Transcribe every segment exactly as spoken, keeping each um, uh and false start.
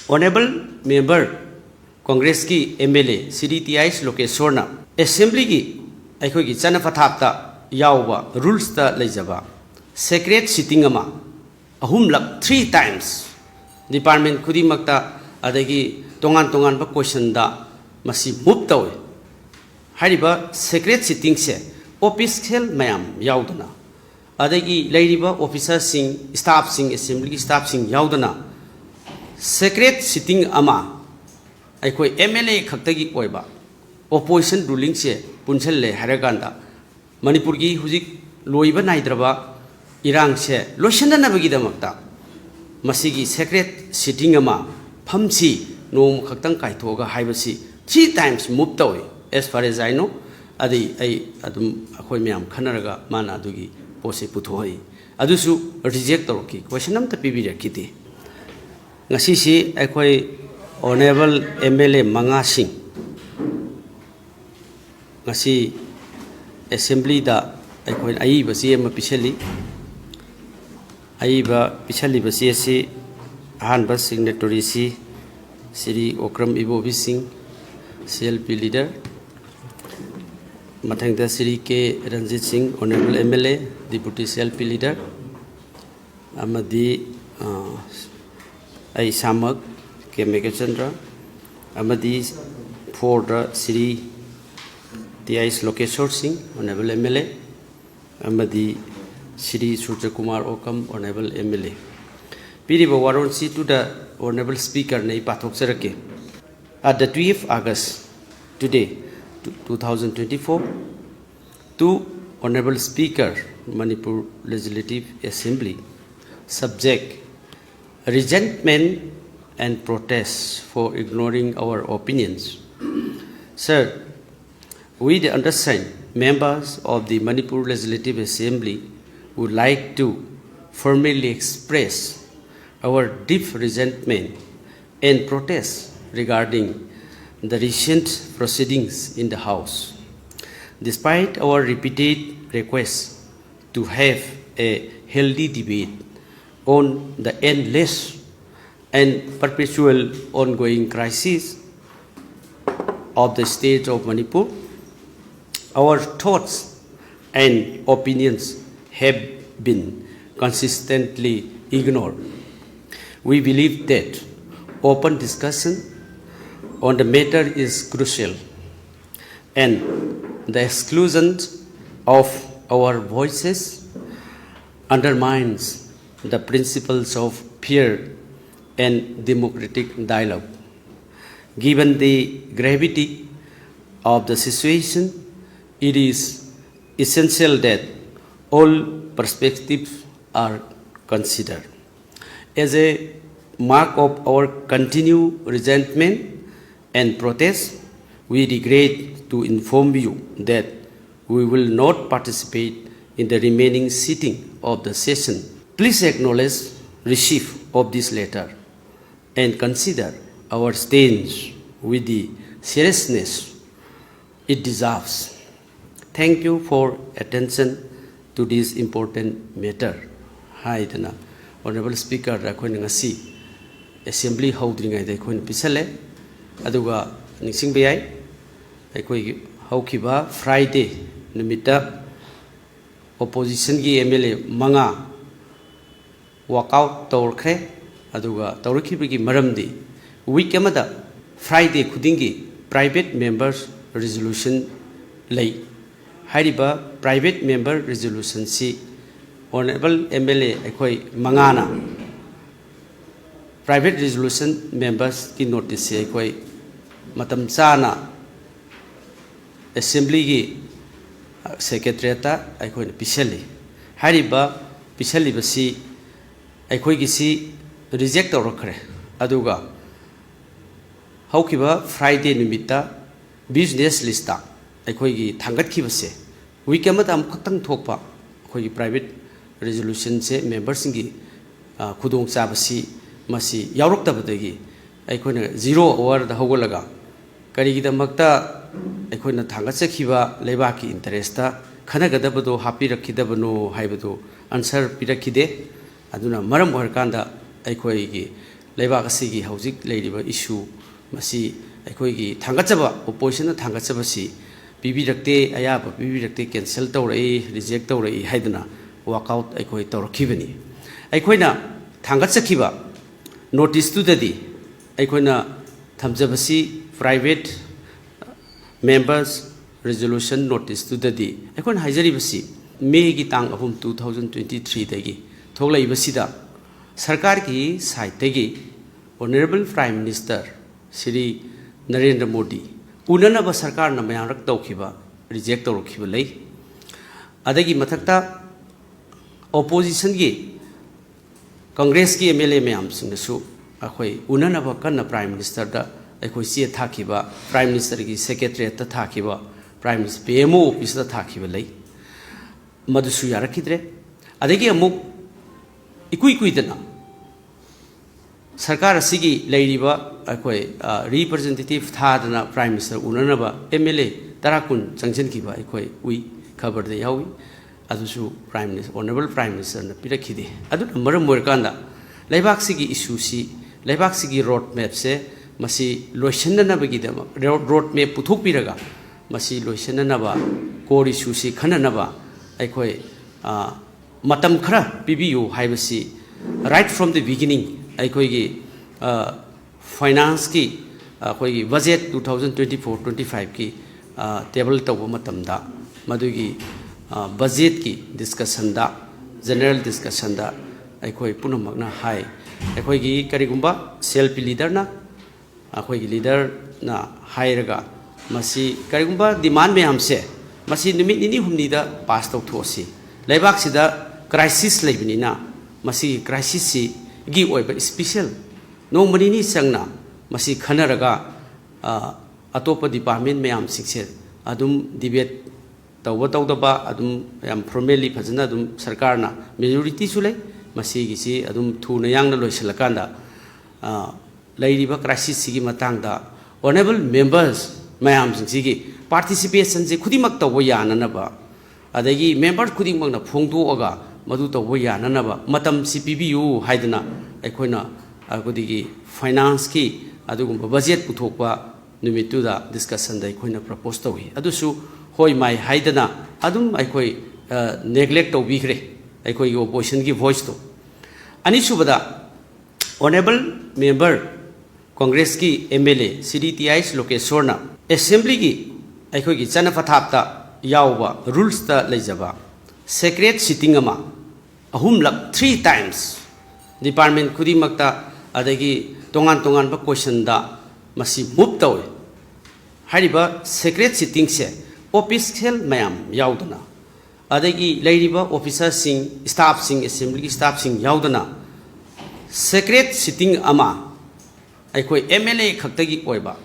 Honourable member, ꯀꯣꯡꯒ꯭ꯔꯦꯁꯀꯤ M L A Shri T I S ꯂꯣꯀꯦꯁꯣꯔꯅ ꯑꯦꯁꯦꯝꯕ꯭ꯂꯤꯒꯤ ꯑꯩꯈꯣꯏꯒꯤ ꯆꯠꯅ ꯄꯊꯥꯞꯇ ꯌꯥꯎꯕ ꯔꯨꯜꯁꯇ ꯂꯩꯖꯕ ꯁꯦꯀ꯭ꯔꯦꯠ ꯁꯤꯇꯤꯡ ꯑꯃ ꯑꯍꯨꯝꯂꯛ, three times, ꯗꯤꯄꯥꯔꯠꯃꯦꯟ ꯈꯨꯗꯤꯡꯃꯛꯇ, ꯑꯗꯒꯤ ꯇꯣꯉꯥꯟ ꯇꯣꯉꯥꯟꯕ ꯀꯣꯏꯁꯟꯗ ꯃꯁꯤ ꯃꯨꯚ ꯇꯧꯏ꯫ ꯍꯥꯏꯔꯤꯕ ꯁꯦꯀ꯭ꯔꯦꯠ ꯁꯤꯇꯤꯡꯁꯦ ꯑꯣꯐꯤꯁꯤꯌꯦꯜ ꯃꯌꯥꯝ ꯌꯥꯎꯗꯅ, ꯑꯗꯒꯤ ꯂꯩꯔꯤꯕ ꯑꯣꯐꯤꯁꯥꯔꯁꯤꯡ, ꯁ꯭ꯇꯥꯐꯁꯤꯡ, ꯑꯦꯁꯦꯝꯕ꯭ꯂꯤꯒꯤ ꯁ꯭ꯇꯥꯐꯁꯤꯡ ꯌꯥꯎꯗꯅ ꯁꯦꯀ꯭ꯔꯦꯠ ꯁꯤꯇꯤꯡ ꯑꯃ ꯑꯩꯈꯣꯏ M L A ꯈꯛꯇꯒꯤ ꯑꯣꯏꯕ ꯑꯣꯄꯣꯖꯤꯁꯟ ꯔꯨꯂꯤꯡꯁꯦ ꯄꯨꯟꯁꯤꯜꯂꯦ ꯍꯥꯏꯔꯀꯥꯟꯗ, ꯃꯅꯤꯄꯨꯔꯒꯤ ꯍꯧꯖꯤꯛ ꯂꯣꯏꯕ ꯅꯥꯏꯗ꯭ꯔꯕ ꯏꯔꯥꯡꯁꯦ ꯂꯣꯏꯁꯤꯟꯅꯅꯕꯒꯤꯗꯃꯛꯇ ꯃꯁꯤꯒꯤ ꯁꯦꯀ꯭ꯔꯦꯠ ꯁꯤꯇꯤꯡ ꯑꯃ ꯐꯝꯁꯤ, ꯅꯣꯡꯃ ꯈꯛꯇꯪ ꯀꯥꯏꯊꯣꯛꯑꯒ ꯍꯥꯏꯕꯁꯤ three times move ꯇꯧꯏ, as far as I know꯫ ꯑꯗꯩ ꯑꯩ ꯑꯗꯨꯝ, ꯑꯩꯈꯣꯏ ꯃꯌꯥꯝ ꯈꯟꯅꯔꯒ ꯃꯥꯅ ꯑꯗꯨꯒꯤ ꯄꯣꯠꯁꯤ ꯄꯨꯊꯣꯛꯏ꯫ ꯑꯗꯨꯁꯨ ꯔꯤꯖꯦꯛ ꯇꯧꯔꯛꯈꯤ, ꯀꯣꯏꯁꯟ ꯑꯝꯇ ꯄꯤꯕꯤꯔꯛꯈꯤꯗꯦ꯫ ꯉꯁꯤꯁꯤ ꯑꯩꯈꯣꯏ ꯑꯣꯅꯔꯦꯕꯜ M L A ꯃꯉꯥꯁꯤꯡ ꯉꯁꯤ ꯑꯦꯁꯦꯝꯕ꯭ꯂꯤꯗ ꯑꯩꯈꯣꯏꯅ ꯑꯏꯕ ꯆꯦ ꯑꯃ ꯄꯤꯁꯜꯂꯤ꯫ ꯑꯏꯕ ꯄꯤꯁꯜꯂꯤꯕ ꯆꯦ ꯑꯁꯤ ꯑꯍꯥꯟꯕ ꯁꯤꯒꯅꯦꯇꯣꯔꯤꯁꯤ ꯁ꯭ꯔꯤ ꯑꯣꯀ꯭ꯔꯝ ꯏꯕꯣꯕꯤ ꯁꯤꯡ, C L P leader, ꯃꯊꯪꯗ ꯁ꯭ꯔꯤ ꯀꯦ ꯔꯟꯖꯤꯠ ꯁꯤꯡ, honourable M L A, deputy C L P leader, ꯑꯃꯗꯤ ꯑ, ꯑꯩ ꯏꯁꯥꯃꯛ ꯀꯦ ꯃꯦꯘꯆꯟꯗ꯭ꯔ, ꯑꯃꯗꯤ ꯐꯣꯔꯗ ꯁ꯭ꯔꯤ ꯇꯤ ꯑꯥꯏ ꯑꯦꯁ ꯂꯣꯀꯦꯁꯣꯔ ꯁꯤꯡ, ꯑꯣꯅꯔꯦꯕꯜ M L A, ꯑꯃꯗꯤ Shri Surajkumar Okram, honourable M L A꯫ ꯄꯤꯔꯤꯕ ꯋꯥꯔꯣꯜꯁꯤ to the Honourable Speaker ꯅ ꯑꯩ ꯄꯥꯊꯣꯛꯆꯔꯛꯀꯦ꯫ At the twelfth August, today, two thousand twenty-four, to Honourable Speaker, Manipur Legislative Assembly, subject resentment and protests for ignoring our opinions. Sir, we the undersigned members of the Manipur Legislative Assembly would like to formally express our deep resentment and protest regarding the recent proceedings in the House. Despite our repeated requests to have a healthy debate on the endless and perpetual ongoing crisis of the state of Manipur, our thoughts and opinions have been consistently ignored. We believe that open discussion on the matter is crucial, and the exclusion of our voices undermines the principles of fair and democratic dialogue. Given the gravity of the situation, it is essential that all perspectives are considered. As a mark of our continued resentment and protest, we regret to inform you that we will not participate in the remaining sitting of the session. Please acknowledge receipt of this letter and consider our stance with the seriousness it deserves. Thank you for attention to this important matter. ꯍꯥꯏꯗꯅ Honourable Speaker ꯑꯩꯈꯣꯏꯅ ꯉꯁꯤ assembly ꯍꯧꯗ꯭ꯔꯤꯉꯩꯗ ꯑꯩꯈꯣꯏꯅ ꯄꯤꯁꯜꯂꯦ꯫ ꯑꯗꯨꯒ ꯅꯤꯡꯁꯤꯡꯕ ꯌꯥꯏ, ꯑꯩꯈꯣꯏꯒꯤ ꯍꯧꯈꯤꯕ Friday ꯅꯨꯃꯤꯠꯇ oppositionꯒꯤ M L A ꯃꯉꯥ walk out ꯇꯧꯔꯛꯈ꯭ꯔꯦ꯫ ꯑꯗꯨꯒ ꯇꯧꯔꯛꯈꯤꯕꯒꯤ ꯃꯔꯝꯗꯤ, week ꯑꯃꯗ Friday ꯈꯨꯗꯤꯡꯒꯤ private members resolution ꯂꯩ꯫ ꯍꯥꯏꯔꯤꯕ private member resolutionꯁꯤ Honourable M L A ꯑꯩꯈꯣꯏ ꯃꯉꯥꯅ private resolution membersꯀꯤ noticeꯁꯤ ꯑꯩꯈꯣꯏ ꯃꯇꯝ ꯆꯥꯅ assemblyꯒꯤ secretariatꯇ ꯑꯩꯈꯣꯏꯅ ꯄꯤꯁꯜꯂꯤ꯫ ꯍꯥꯏꯔꯤꯕ ꯄꯤꯁꯜꯂꯤꯕꯁꯤ ꯑꯩꯈꯣꯏꯒꯤꯁꯤ reject ꯇꯧꯔꯛꯈ꯭ꯔꯦ꯫ ꯑꯗꯨꯒ ꯍꯧꯈꯤꯕ Friday ꯅꯨꯃꯤꯠꯇ business listꯇ ꯑꯩꯈꯣꯏꯒꯤ ꯊꯥꯡꯒꯠꯈꯤꯕꯁꯦ, week ꯑꯃꯗ ꯑꯃꯨꯛꯈꯛꯇꯪ ꯊꯣꯛꯄ ꯑꯩꯈꯣꯏꯒꯤ private resolutionꯁꯦ memberꯁꯤꯡꯒꯤ, ꯑ, ꯈꯨꯗꯣꯡꯆꯥꯕꯁꯤ ꯃꯁꯤ ꯌꯥꯎꯔꯛꯇꯕꯗꯒꯤ ꯑꯩꯈꯣꯏꯅ zero hourꯗ ꯍꯧꯒꯠꯂꯒ ꯀꯔꯤꯒꯤꯗꯃꯛꯇ ꯑꯩꯈꯣꯏꯅ ꯊꯥꯡꯒꯠꯆꯈꯤꯕ ꯂꯩꯕꯥꯛꯀꯤ interestꯇ ꯈꯟꯅꯒꯗꯕꯗꯣ ꯍꯥꯞꯄꯤꯔꯛꯈꯤꯗꯕꯅꯣ ꯍꯥꯏꯕꯗꯨ answer ꯄꯤꯔꯛꯈꯤꯗꯦ꯫ ꯑꯗꯨꯅ ꯃꯔꯝ ꯑꯣꯏꯔꯀꯥꯟꯗ ꯑꯩꯈꯣꯏꯒꯤ ꯂꯩꯕꯥꯛ ꯑꯁꯤꯒꯤ ꯍꯧꯖꯤꯛ ꯂꯩꯔꯤꯕ issue ꯃꯁꯤ ꯑꯩꯈꯣꯏꯒꯤ ꯊꯥꯡꯒꯠꯆꯕ, opposition ꯅ ꯊꯥꯡꯒꯠꯆꯕꯁꯤ ꯄꯤꯕꯤꯔꯛꯇꯦ, ꯑꯌꯥꯕ ꯄꯤꯕꯤꯔꯛꯇꯦ, cancel ꯇꯧꯔꯛꯏ, reject ꯇꯧꯔꯛꯏ ꯍꯥꯏꯗꯨꯅ walk out ꯑꯩꯈꯣꯏ ꯇꯧꯔꯛꯈꯤꯕꯅꯤ꯫ ꯑꯩꯈꯣꯏꯅ ꯊꯥꯡꯒꯠꯆꯈꯤꯕ notice ꯇꯨꯗꯗꯤ ꯑꯩꯈꯣꯏꯅ ꯊꯝꯖꯕꯁꯤ private members resolution notice ꯇꯨꯗꯗꯤ ꯑꯩꯈꯣꯏꯅ ꯍꯥꯏꯖꯔꯤꯕꯁꯤ May ꯒꯤ ꯇꯥꯡ ꯑꯍꯨꯝ, two thousand twenty three ꯗꯒꯤ ꯊꯣꯛꯂꯛꯏꯕꯁꯤꯗ ꯁꯔꯀꯥꯔꯒꯤ side ꯇꯒꯤ Honourable Prime Minister Shri Narendra Modi ꯎꯅꯅꯕ ꯁꯔꯀꯥꯔꯅ ꯃꯌꯥꯝꯔꯛ ꯇꯧꯈꯤꯕ, reject ꯇꯧꯔꯛꯈꯤꯕ ꯂꯩ꯫ ꯑꯗꯒꯤ ꯃꯊꯛꯇ opposition ꯒꯤ, Congress ꯀꯤ M L A ꯃꯌꯥꯝꯁꯤꯡꯅꯁꯨ ꯑꯩꯈꯣꯏ ꯎꯅꯅꯕ ꯀꯟꯅ Prime Minister ꯗ ꯑꯩꯈꯣꯏ ꯆꯦ ꯊꯥꯈꯤꯕ, Prime Minister ꯒꯤ secretariat ꯇ ꯊꯥꯈꯤꯕ, Prime Minister P M O office ꯇ ꯊꯥꯈꯤꯕ ꯂꯩ꯫ ꯃꯗꯨꯁꯨ ꯌꯥꯔꯛꯈꯤꯗ꯭ꯔꯦ꯫ ꯑꯗꯒꯤ ꯑꯃꯨꯛ ꯏꯀꯨꯏ ꯀꯨꯏꯗꯅ ꯁꯔꯀꯥꯔ ꯑꯁꯤꯒꯤ ꯂꯩꯔꯤꯕ ꯑꯩꯈꯣꯏ, ꯑ, representative ꯊꯥꯗꯅ Prime Minister ꯎꯅꯅꯕ M L A ꯇꯔꯥ ꯀꯨꯟ ꯆꯪꯁꯤꯟꯈꯤꯕ ꯑꯩꯈꯣꯏ ꯎꯏ, ꯈꯕꯔꯗ ꯌꯥꯎꯏ꯫ ꯑꯗꯨꯁꯨ Prime Minister, Honourable Prime Minister ꯅ ꯄꯤꯔꯛꯈꯤꯗꯦ꯫ ꯑꯗꯨꯅ ꯃꯔꯝ ꯑꯣꯏꯔꯀꯥꯟꯗ ꯂꯩꯕꯥꯛꯁꯤꯒꯤ issue ꯁꯤ, ꯂꯩꯕꯥꯛꯁꯤꯒꯤ road map ꯁꯦ ꯃꯁꯤ ꯂꯣꯏꯁꯤꯟꯅꯅꯕꯒꯤꯗꯃꯛ, road, road map ꯄꯨꯊꯣꯛꯄꯤꯔꯒ ꯃꯁꯤ ꯂꯣꯏꯁꯤꯟꯅꯅꯕ, core issue ꯁꯤ ꯈꯟꯅꯅꯕ ꯑꯩꯈꯣꯏ, ꯑ, ꯃꯇꯝ ꯈꯔ ꯄꯤꯕꯤꯌꯨ ꯍꯥꯏꯕꯁꯤ right from the beginning ꯑꯩꯈꯣꯏꯒꯤ, ꯑ, finance ꯀꯤ, ꯑ, ꯑꯩꯈꯣꯏꯒꯤ budget two thousand twenty four twenty five ꯀꯤ, ꯑ, table ꯇꯧꯕ ꯃꯇꯝꯗ ꯃꯗꯨꯒꯤ, ꯑ, budget ꯀꯤ discussion ꯗ, general discussion ꯗ ꯑꯩꯈꯣꯏ ꯄꯨꯝꯅꯃꯛꯅ ꯍꯥꯏ, ꯑꯩꯈꯣꯏꯒꯤ ꯀꯔꯤꯒꯨꯝꯕ C L P leader ꯅ ꯑꯩꯈꯣꯏꯒꯤ leader ꯅ ꯍꯥꯏꯔꯒ ꯃꯁꯤ ꯀꯔꯤꯒꯨꯝꯕ demand ꯃꯌꯥꯝꯁꯦ ꯃꯁꯤ ꯅꯨꯃꯤꯠ ꯅꯤꯅꯤ ꯍꯨꯝꯅꯤꯗ pass ꯇꯧꯊꯣꯛꯑꯁꯤ꯫ ꯂꯩꯕꯥꯛꯁꯤꯗ crisis ꯂꯩꯕꯅꯤꯅ ꯃꯁꯤꯒꯤ crisis ꯁꯤꯒꯤ ꯑꯣꯏꯕ special ꯅꯣꯡꯃ ꯅꯤꯅꯤ ꯆꯪꯅ ꯃꯁꯤ ꯈꯟꯅꯔꯒ, ꯑ, ꯑꯇꯣꯞꯄ department ꯃꯌꯥꯝꯁꯤꯡꯁꯦ ꯑꯗꯨꯝ debate ꯇꯧꯕ ꯇꯧꯗꯕ ꯑꯗꯨꯝ ꯌꯥꯝ formally ꯐꯖꯅ ꯑꯗꯨꯝ ꯁꯔꯀꯥꯔꯅ majority ꯁꯨ ꯂꯩ꯫ ꯃꯁꯤꯒꯤꯁꯤ ꯑꯗꯨꯝ ꯊꯨꯅ ꯌꯥꯡꯅ ꯂꯣꯏꯁꯤꯜꯂꯀꯥꯟꯗ, ꯑ, ꯂꯩꯔꯤꯕ crisis ꯁꯤꯒꯤ ꯃꯇꯥꯡꯗ honourable members ꯃꯌꯥꯝꯁꯤꯡꯁꯤꯒꯤ participation ꯁꯦ ꯈꯨꯗꯤꯡꯃꯛ ꯇꯧꯕ ꯌꯥꯅꯅꯕ, ꯑꯗꯒꯤ member ꯈꯨꯗꯤꯡꯃꯛꯅ ꯐꯣꯡꯗꯣꯛꯑꯒ ꯃꯗꯨ ꯇꯧꯕ ꯌꯥꯅꯅꯕ ꯃꯇꯝꯁꯤ ꯄꯤꯕꯤꯌꯨ ꯍꯥꯏꯗꯅ ꯑꯩꯈꯣꯏꯅ ꯑꯩꯈꯣꯏꯒꯤ ꯐꯥꯏꯅꯥꯟꯁꯀꯤ ꯑꯗꯨꯒꯨꯝꯕ ꯕꯖꯦꯠ ꯄꯨꯊꯣꯛꯄ ꯅꯨꯃꯤꯠꯇꯨꯗ ꯗꯤꯁꯀꯁꯟꯗ ꯑꯩꯈꯣꯏꯅ ꯄ꯭ꯔꯄꯣꯁ ꯇꯧꯏ꯫ ꯑꯗꯨꯁꯨ ꯍꯣꯏ ꯃꯥꯏ ꯍꯥꯏꯗꯅ ꯑꯗꯨꯝ ꯑꯩꯈꯣꯏ ꯅꯦꯒ꯭ꯂꯦꯛ ꯇꯧꯕꯤꯈ꯭ꯔꯦ ꯑꯩꯈꯣꯏꯒꯤ ꯑꯣꯄꯣꯖꯤꯁꯟꯒꯤ ꯚꯣꯏꯁꯇꯣ꯫ ꯑꯅꯤꯁꯨꯕꯗ, ꯑꯣꯅꯔꯦꯕꯜ ꯃꯦꯝꯕꯔ ꯀꯣꯡꯒ꯭ꯔꯦꯁꯀꯤ M L A Shri T I ꯂꯣꯀꯦꯁꯣꯔꯅ ꯑꯦꯁꯦꯝꯕ꯭ꯂꯤꯒꯤ ꯑꯩꯈꯣꯏꯒꯤ ꯆꯠꯅ ꯄꯊꯥꯞꯇ ꯌꯥꯎꯕ ꯔꯨꯜꯁꯇ ꯂꯩꯖꯕ ꯁꯦꯀ꯭ꯔꯦꯠ ꯁꯤꯇꯤꯡ ꯑꯃ ꯑꯍꯨꯝꯂꯛ, three times, ꯗꯤꯄꯥꯔꯠꯃꯦꯟ ꯈꯨꯗꯤꯡꯃꯛꯇ ꯑꯗꯒꯤ ꯇꯣꯉꯥꯟ ꯇꯣꯉꯥꯟꯕ ꯀꯣꯏꯁꯟꯗ ꯃꯁꯤ ꯃꯨꯚ ꯇꯧꯏ꯫ ꯍꯥꯏꯔꯤꯕ ꯁꯦꯀ꯭ꯔꯦꯠ ꯁꯤꯇꯤꯡꯁꯦ ꯑꯣꯐꯤꯁꯤꯌꯦꯜ ꯃꯌꯥꯝ ꯌꯥꯎꯗꯅ, ꯑꯗꯒꯤ ꯂꯩꯔꯤꯕ ꯑꯣꯐꯤꯁꯥꯔꯁꯤꯡ, ꯁ꯭ꯇꯥꯐꯁꯤꯡ, ꯑꯦꯁꯦꯝꯕ꯭ꯂꯤꯒꯤ ꯁ꯭ꯇꯥꯐꯁꯤꯡ ꯌꯥꯎꯗꯅ ꯁꯦꯀ꯭ꯔꯦꯠ ꯁꯤꯇꯤꯡ ꯑꯃ ꯑꯩꯈꯣꯏ ꯑꯦꯝ ꯑꯦꯜ ꯑꯦ ꯈꯛꯇꯒꯤ ꯑꯣꯏꯕ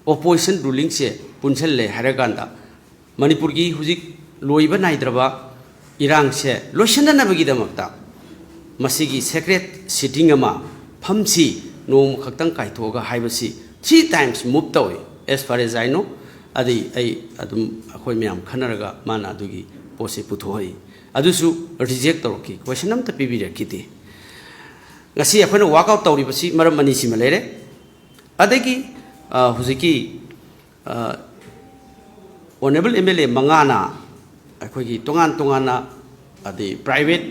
ꯑꯣꯄꯣꯖꯤꯁꯟ ꯔꯨꯂꯤꯡꯁꯦ ꯄꯨꯟꯁꯤꯜꯂꯦ ꯍꯥꯏꯔꯀꯥꯟꯗ, ꯃꯅꯤꯄꯨꯔꯒꯤ ꯍꯧꯖꯤꯛ ꯂꯣꯏꯕ ꯅꯥꯏꯗ꯭ꯔꯕ ꯏꯔꯥꯡꯁꯦ ꯂꯣꯏꯁꯤꯟꯅꯅꯕꯒꯤꯗꯃꯛꯇ ꯃꯁꯤꯒꯤ ꯁꯦꯀ꯭ꯔꯦꯠ ꯁꯤꯇꯤꯡ ꯑꯃ ꯐꯝꯁꯤ, ꯅꯣꯡꯃ ꯈꯛꯇꯪ ꯀꯥꯏꯊꯣꯛꯑꯒ ꯍꯥꯏꯕꯁꯤ three times ꯃꯨꯚ ꯇꯧꯏ, as far as I know꯫ ꯑꯗꯩ ꯑꯩ ꯑꯗꯨꯝ ꯑꯩꯈꯣꯏ ꯃꯌꯥꯝ ꯈꯟꯅꯔꯒ ꯃꯥꯅ ꯑꯗꯨꯒꯤ ꯄꯣꯠꯁꯤ ꯄꯨꯊꯣꯛꯏ꯫ ꯑꯗꯨꯁꯨ ꯔꯤꯖꯦꯛ ꯇꯧꯔꯛꯈꯤ, ꯀꯣꯏꯁꯟ ꯑꯝꯇ ꯄꯤꯕꯤꯔꯛꯈꯤꯗꯦ꯫ ꯉꯁꯤ ꯑꯩꯈꯣꯏꯅ ꯋꯥꯛ ꯑꯥꯎꯠ ꯇꯧꯔꯤꯕꯁꯤ ꯃꯔꯝ ꯑꯅꯤꯁꯤꯃ ꯂꯩꯔꯦ꯫ ꯑꯗꯒꯤ ꯑ, ꯍꯧꯖꯤꯛꯀꯤ ꯑ, ꯑꯣꯅꯔꯦꯕꯜ ꯑꯦꯝ ꯑꯦꯜ ꯑꯦ ꯃꯉꯥꯅ ꯑꯩꯈꯣꯏꯒꯤ ꯇꯣꯉꯥꯟ ꯇꯣꯉꯥꯟꯅ, ꯑꯗꯩ ꯄ꯭ꯔꯥꯏꯚꯦꯠ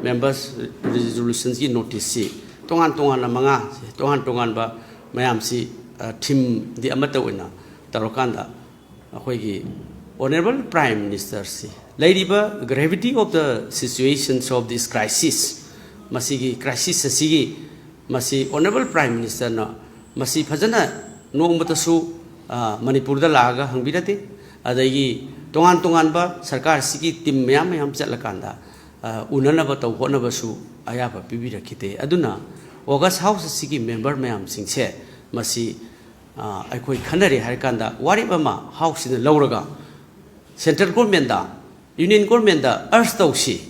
ꯃꯦꯝꯕꯔꯁ ꯔꯤꯖꯣꯂꯨꯁꯟꯁꯀꯤ ꯅꯣꯇꯤꯁꯁꯤ ꯇꯣꯉꯥꯟ ꯇꯣꯉꯥꯟꯅ ꯃꯉꯥ, ꯇꯣꯉꯥꯟ ꯇꯣꯉꯥꯟꯕ ꯃꯌꯥꯝꯁꯤ, ꯑ, ꯊꯤꯝꯗꯤ ꯑꯃꯠꯇ ꯑꯣꯏꯅ ꯇꯧꯔꯀꯥꯟꯗ, ꯑꯩꯈꯣꯏꯒꯤ ꯑꯣꯅꯔꯦꯕꯜ ꯄ꯭ꯔꯥꯏꯝ ꯃꯤꯅꯤꯁꯇꯔꯁꯤ ꯂꯩꯔꯤꯕ gravity of the situations of this crisis, ꯃꯁꯤꯒꯤ ꯀ꯭ꯔꯥꯏꯁꯤꯁ ꯑꯁꯤꯒꯤ, ꯃꯁꯤ ꯑꯣꯅꯔꯦꯕꯜ ꯄ꯭ꯔꯥꯏꯝ ꯃꯤꯅꯤꯁꯇꯔꯅ ꯃꯁꯤ ꯐꯖꯅ ꯅꯣꯡꯃꯇꯁꯨ, ꯑ, ꯃꯅꯤꯄꯨꯔꯗ ꯂꯥꯛꯑꯒ ꯍꯪꯕꯤꯔꯛꯇꯦ꯫ ꯑꯗꯒꯤ ꯇꯣꯉꯥꯟ ꯇꯣꯉꯥꯟꯕ ꯁꯔꯀꯥꯔꯁꯤꯒꯤ ꯇꯤꯝ ꯃꯌꯥꯝ ꯃꯌꯥꯝ ꯆꯠꯂꯀꯥꯟꯗ, ꯑ, ꯎꯅꯅꯕ ꯇꯧ ꯍꯣꯠꯅꯕꯁꯨ ꯑꯌꯥꯕ ꯄꯤꯕꯤꯔꯛꯈꯤꯗꯦ꯫ ꯑꯗꯨꯅ ꯑꯣꯒꯁ ꯍꯥꯎꯁ ꯑꯁꯤꯒꯤ ꯃꯦꯝꯕꯔ ꯃꯌꯥꯝꯁꯤꯡꯁꯦ ꯃꯁꯤ, ꯑ, ꯑꯩꯈꯣꯏ ꯈꯟꯅꯔꯦ ꯍꯥꯏꯔꯀꯥꯟꯗ ꯋꯥꯔꯦꯞ ꯑꯃ ꯍꯥꯎꯁꯁꯤꯅ ꯂꯧꯔꯒ ꯁꯦꯟꯇ꯭ꯔꯦꯜ ꯒꯣꯔꯃꯦꯟꯗ, ꯌꯨꯅꯤꯌꯟ ꯒꯣꯔꯃꯦꯟꯗ ꯑꯔꯖ ꯇꯧꯁꯤ꯫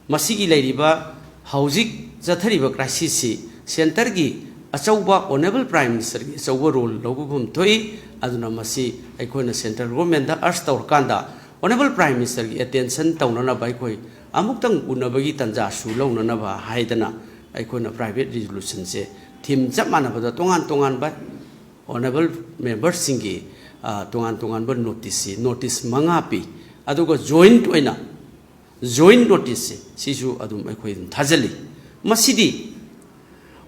ꯃꯁꯤꯒꯤ ꯂꯩꯔꯤꯕ ꯍꯧꯖꯤꯛ ꯆꯠꯊꯔꯤꯕ ꯀ꯭ꯔꯥꯏꯁꯤꯁꯁꯤ ꯁꯦꯟꯇꯔꯒꯤ ꯑꯆꯧꯕ ꯑꯣꯅꯔꯦꯕꯜ ꯄ꯭ꯔꯥꯏꯝ ꯃꯤꯅꯤꯁꯇꯔꯒꯤ ꯑꯆꯧꯕ ꯔꯣꯜ ꯂꯧꯕꯒꯨꯝ ꯊꯣꯛꯏ꯫ ꯑꯗꯨꯅ ꯃꯁꯤ ꯑꯩꯈꯣꯏꯅ ꯁꯦꯟꯇ꯭ꯔꯦꯜ ꯒꯣꯔꯃꯦꯟꯗ ꯑꯔꯖ ꯇꯧꯔꯀꯥꯟꯗ ꯑꯣꯅꯔꯦꯕꯜ ꯄ꯭ꯔꯥꯏꯝ ꯃꯤꯅꯤꯁꯇꯔꯒꯤ ꯑꯦꯇꯦꯟꯁꯟ ꯇꯧꯅꯅꯕ, ꯑꯩꯈꯣꯏ ꯑꯃꯨꯛꯇꯪ ꯎꯅꯕꯒꯤ ꯇꯥꯟꯖꯥꯁꯨ ꯂꯧꯅꯅꯕ ꯍꯥꯏꯗꯅ ꯑꯩꯈꯣꯏꯅ ꯄ꯭ꯔꯥꯏꯚꯦꯠ ꯔꯤꯖꯣꯂꯨꯁꯟꯁꯦ ꯊꯤꯝ ꯆꯞ ꯃꯥꯟꯅꯕꯗ ꯇꯣꯉꯥꯟ ꯇꯣꯉꯥꯟꯕ ꯑꯣꯅꯔꯦꯕꯜ ꯃꯦꯝꯕꯔꯁꯤꯡꯒꯤ, ꯑ, ꯇꯣꯉꯥꯟ ꯇꯣꯉꯥꯟꯕ ꯅꯣꯇꯤꯁꯁꯤ, ꯅꯣꯇꯤꯁ ꯃꯉꯥ ꯄꯤ꯫ ꯑꯗꯨꯒ ꯖꯣꯏꯟꯠ ꯑꯣꯏꯅ, ꯖꯣꯏꯟꯠ ꯅꯣꯇꯤꯁꯁꯤ ꯁꯤꯁꯨ ꯑꯗꯨꯝ ꯑꯩꯈꯣꯏ ꯑꯗꯨꯝ ꯊꯥꯖꯤꯜꯂꯤ꯫ ꯃꯁꯤꯗꯤ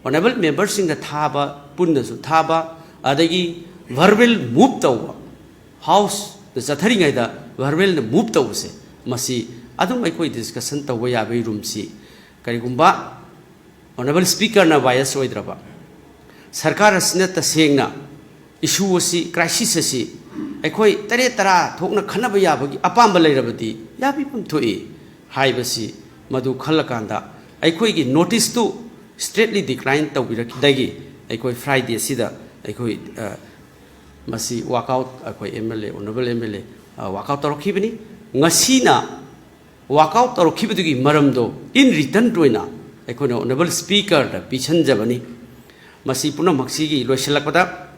ꯑꯣꯅꯔꯦꯕꯜ ꯃꯦꯝꯕꯔꯁꯤꯡꯅ ꯊꯥꯕ, ꯄꯨꯟꯅꯁꯨ ꯊꯥꯕ, ꯑꯗꯒꯤ ꯚꯔꯕꯦꯜ ꯃꯨꯚ ꯇꯧꯕ, ꯍꯥꯎꯁꯇ ꯆꯠꯊꯔꯤꯉꯩꯗ ꯚꯔꯕꯦꯜꯅ ꯃꯨꯚ ꯇꯧꯕꯁꯦ, ꯃꯁꯤ ꯑꯗꯨꯝ ꯑꯩꯈꯣꯏ ꯗꯤꯁꯀꯁꯟ ꯇꯧꯕ ꯌꯥꯕꯒꯤ ꯔꯨꯝꯁꯤ, ꯀꯔꯤꯒꯨꯝꯕ ꯑꯣꯅꯔꯦꯕꯜ ꯁ꯭ꯄꯤꯀꯔꯅ ꯕꯥꯏꯑꯁ ꯑꯣꯏꯗ꯭ꯔꯕ, ꯁꯔꯀꯥꯔ ꯑꯁꯤꯅ ꯇꯁꯦꯡꯅ ꯏꯁꯨ ꯑꯁꯤ, ꯀ꯭ꯔꯥꯏꯁꯤꯁ ꯑꯁꯤ ꯑꯩꯈꯣꯏ ꯇꯔꯦꯠ ꯇꯔꯥ ꯊꯣꯛꯅ ꯈꯟꯅꯕ ꯌꯥꯕꯒꯤ ꯑꯄꯥꯝꯕ ꯂꯩꯔꯕꯗꯤ ꯌꯥꯕꯤꯐꯝ ꯊꯣꯛꯏ ꯍꯥꯏꯕꯁꯤ, ꯃꯗꯨ ꯈꯜꯂꯀꯥꯟꯗ ꯑꯩꯈꯣꯏꯒꯤ ꯅꯣꯇꯤꯁꯇꯨ ꯁ꯭ꯇ꯭ꯔꯤꯛꯂꯤ ꯗꯤꯀ꯭ꯂꯥꯏꯟ ꯇꯧꯕꯤꯔꯛꯈꯤꯕꯗꯒꯤ ꯑꯩꯈꯣꯏ ꯐ꯭ꯔꯥꯏꯗꯦꯁꯤꯗ ꯑꯩꯈꯣꯏ, ꯑ, ꯃꯁꯤ ꯋꯥꯛꯑꯥꯎꯠ ꯑꯩꯈꯣꯏ ꯑꯦꯝ ꯑꯦꯜ ꯑꯦ, ꯑꯣꯅꯔꯦꯕꯜ ꯑꯦꯝ ꯑꯦꯜ ꯑꯦ, ꯑ, ꯋꯥꯛꯑꯥꯎꯠ ꯇꯧꯔꯛꯈꯤꯕꯅꯤ꯫ ꯉꯁꯤꯅ ꯋꯥꯛꯑꯥꯎꯠ ꯇꯧꯔꯛꯈꯤꯕꯗꯨꯒꯤ ꯃꯔꯝꯗꯣ ꯏꯟ ꯔꯤꯇꯔꯟ ꯑꯣꯏꯅ ꯑꯩꯈꯣꯏꯅ ꯑꯣꯅꯔꯦꯕꯜ ꯁ꯭ꯄꯤꯀꯔꯗ ꯄꯤꯁꯟꯖꯕꯅꯤ꯫ ꯃꯁꯤ ꯄꯨꯝꯅꯃꯛꯁꯤꯒꯤ ꯂꯣꯏꯁꯤꯜꯂꯛꯄꯗ